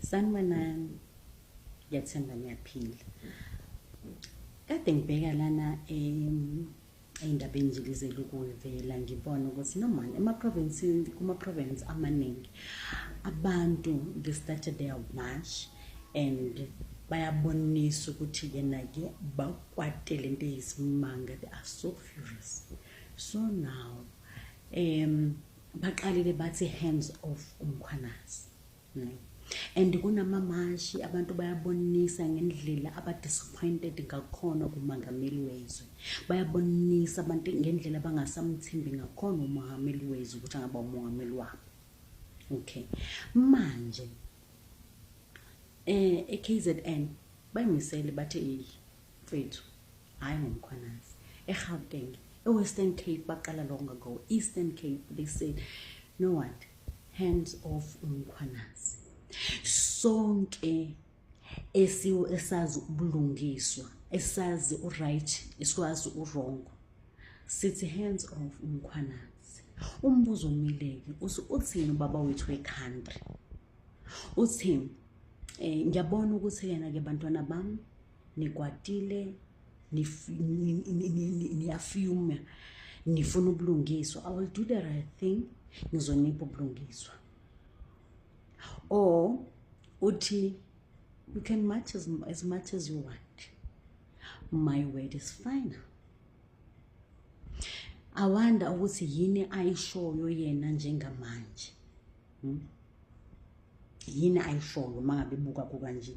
Sanibonani, ngiyathemba niyaphila. Kade ngibheka lana ey'ndabeni nje lezi elukuyivela ngibona ukuthi no man ema-province kuma-province amaningi abantu they started their march and bayabonisa ukuthi yena-ke bakwatele into eyisimanga. They are so furious. So now baqalile bathi hands off uMkhwanazi. And kunamamashi, abantu bayabonisa ngendlela aba-disappointed ngakhona kumongameli wezwe. Bayabonisa abantu ngendlela abangasamthembi ngakhona umongameli wezwe ukuthi angaba umongameli wabo. Okay, manje e-KZN bayimisele, bathi mfethu, hayi ngoMkhwanazi. eGauteng, e-Western Cape baqala long ago, Eastern Cape, they said, "No, what, hands off uMkhwanazi." Sonke esiwo esazi ubulungiswa, esazi u-right, esikwazi u-wrong, sithi hands off uMkhwanazi. Umbuzo omileke uthini ubaba wethu we-country? Uthi ngiyabona ukuthi yena ke, bantwana bami, nikwatile, niyafuma, nifuna ubulungiswa. I will do the right thing, ngizonipha ubulungiswa. Or uthi you can march as much as you want, my word is final. I wonder ukuthi yini ayishoyo yena njengamanje, Yini ayishoyo uma ngabe buka kukanje?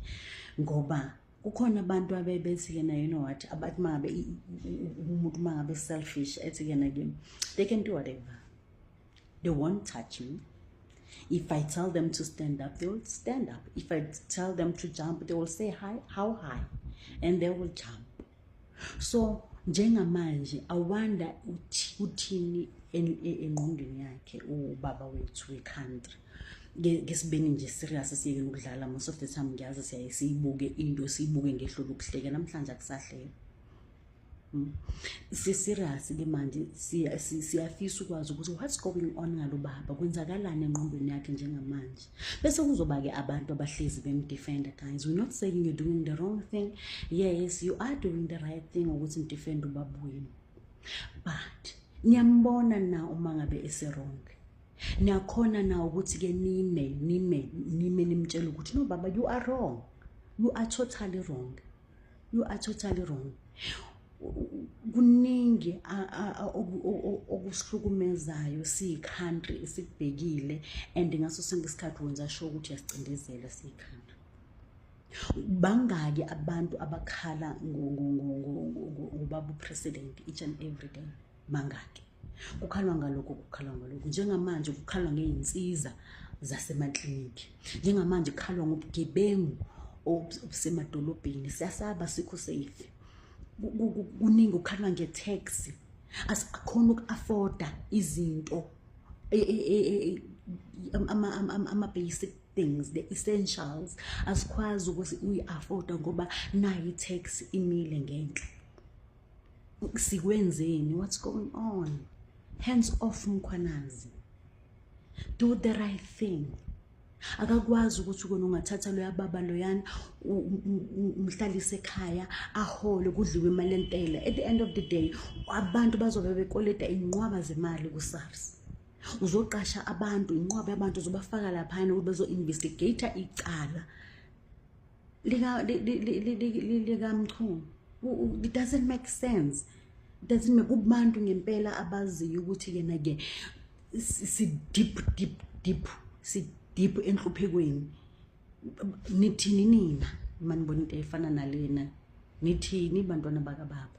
Ngoba kukhona abantu abebethi yena, you know what, abathi uma ngabe umuntu uma ngabe selfish ethi yena ke, they can do whatever, they won't touch me. If I tell them to stand up, they will stand up. If I tell them to jump, they will say hi, how high, and they will jump. So njengamanje I wonder uthi uthini engqondweni yakhe ubaba wethu we-country. Ke sibeni nje serious, siyeke ukudlala. Most of the time ngiyazi siyaye siyibuke into, siyibuke ngehlo lokuhleka. Namhlanje akusahleka. Si-serious ke manje, siyafisa ukwazi ukuthi what's going on ngalo baba, kwenzakalani engqondweni yakhe njengamanje. Bese kuzoba-ke abantu abahlezi bem-defenda. Guys, we're not saying you're doing the wrong thing. Yes, you are doing the right thing ukuthi ni-defend ubaba wenu, but niyambona na uma ngabe ese-wrong? Niyakhona na ukuthi-ke nime nime nime nimtshele ukuthi no baba, you are wrong, you are totally wrong, you are totally wrong? Kuningi okusihlukumezayo siyi-country esikubhekile, and ngaso sonke isikhathi wenza sure ukuthi uyasicindezela siyi-country. Bangaki abantu abakhala ngobaba u-president each and every day? Bangaki? Kukhalwa ngalokho, kukhalwa ngalokho. Njengamanje kukhalwa ngey'nsiza zasemaklinikhi, njengamanje kukhalwa ngobugebengu obusemadolobheni, siyasaba, sikho safe. Kuningi, kukhalwa nge-tax, asikhona uku-afforda izinto, ama-basic things, the essentials, asikwazi ukuthi uyi-afforda ngoba nayo i-tax imile ngenhla. Sikwenzeni? What's going on? Hands off Mkhwanazi, do the right thing. Akakwazi ukuthi kona ungathatha loya baba loyana, umhlalise ekhaya, ahole, kudliwe imali entela. At the end of the day abantu bazobe bekoleta inqwaba zemali ku-SARS. Uzoqasha abantu, inqwaba yabantu uzobafaka laphayana ukuthi bezo-investigate icala likaMchunu. It doesn't make sense, it doesn't make kubantu ngempela abaziyo ukuthi yena ke si deep, deep, deep, si deep enhluphekweni. Nithini nina manibona into efana nalena? Nithini, bantwana bakababa?